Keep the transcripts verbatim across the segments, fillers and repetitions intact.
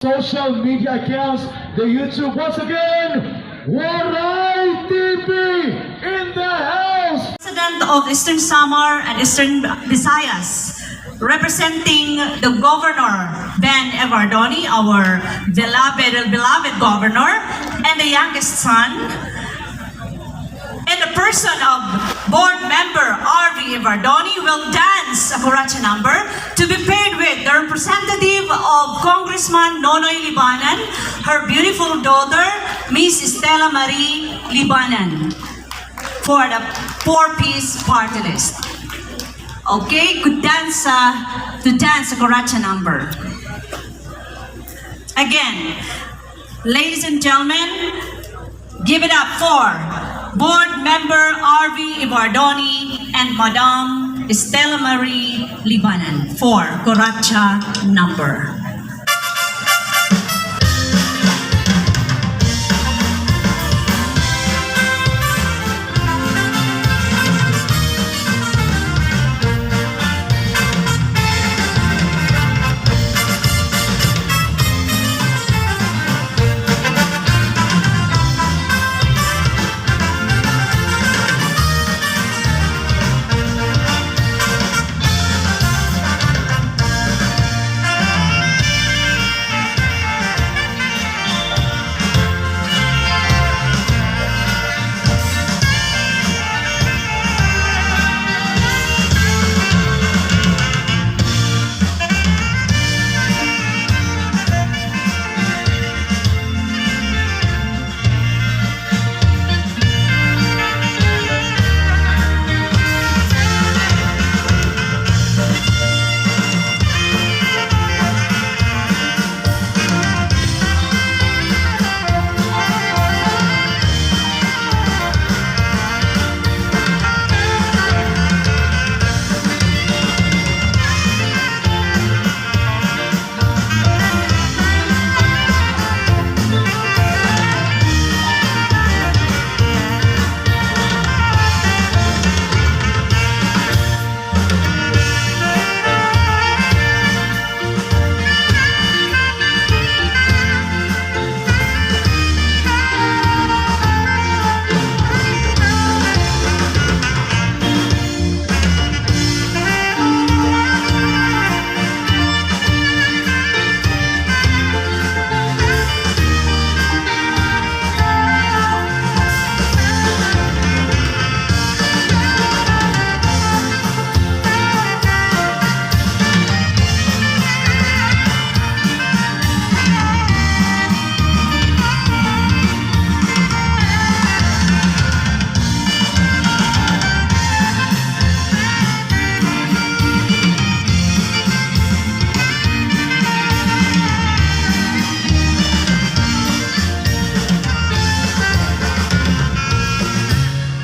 social media accounts, the YouTube. Once again, Waray T V in the house! President of Eastern Samar and Eastern Visayas, representing the Governor Ben Evardone, our beloved, beloved Governor, and the youngest son, in the person of Board Member R V Evardone, will dance a cucaracha number to be paired with the representative of Congressman Nonoy Libanan, her beautiful daughter, Miss Stella Marie Libanan, for the Four Ps party list. Okay, good dance, uh, to dance a cucaracha number. Again, ladies and gentlemen, give it up for Board Member R V Evardone and Madam Stella Marie Libanan for cucaracha number.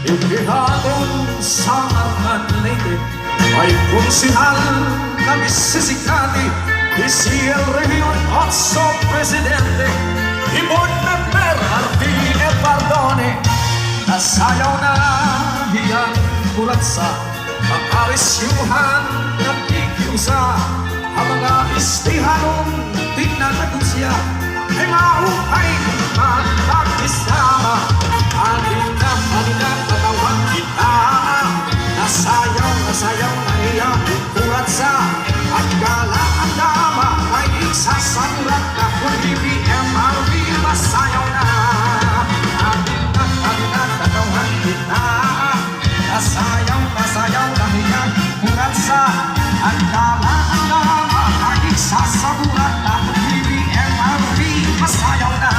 Ikihaton sa ngan native, may konsehal nga misisikati, D C L Region Otso Presidente, hi Board Member Arvin Evardone, nasayaw na hiya hin kuratsa. Makarisyohan nga pikiusa, ha mga istihanon tinatago siya, kay maupay man pagkisama. Adina, adina, tatawa kita. Nasayaw, nasayaw na hiya hin kuratsa. Agkala an dama, may igsa sa burak na kun B B M R V, masayaw na. Adina, adina, tatawa kita. Nasayaw, nasayaw na hiya hin kuratsa. Agkala an dama, may igsa sa burak na kun B B M R V, masayaw na.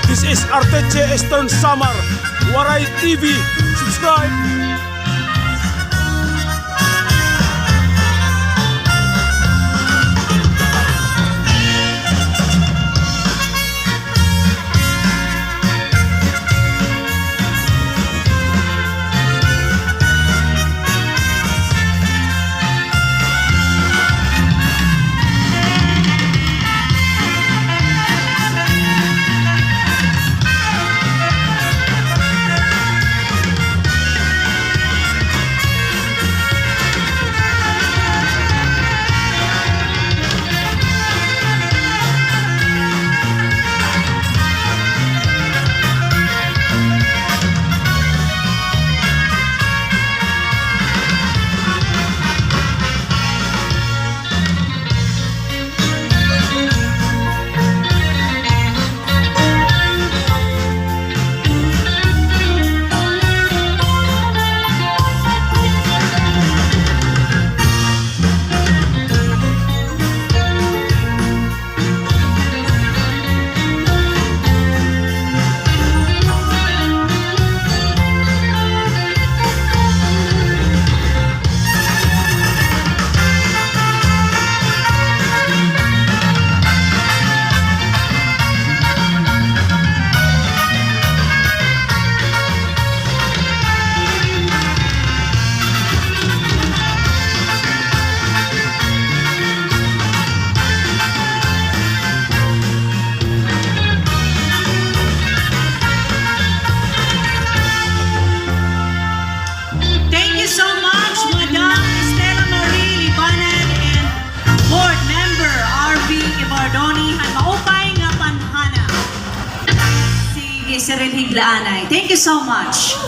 This is Arteche Eastern Samar, Waray T V. Subscribe! Sir Elhig Laanay. Thank you so much.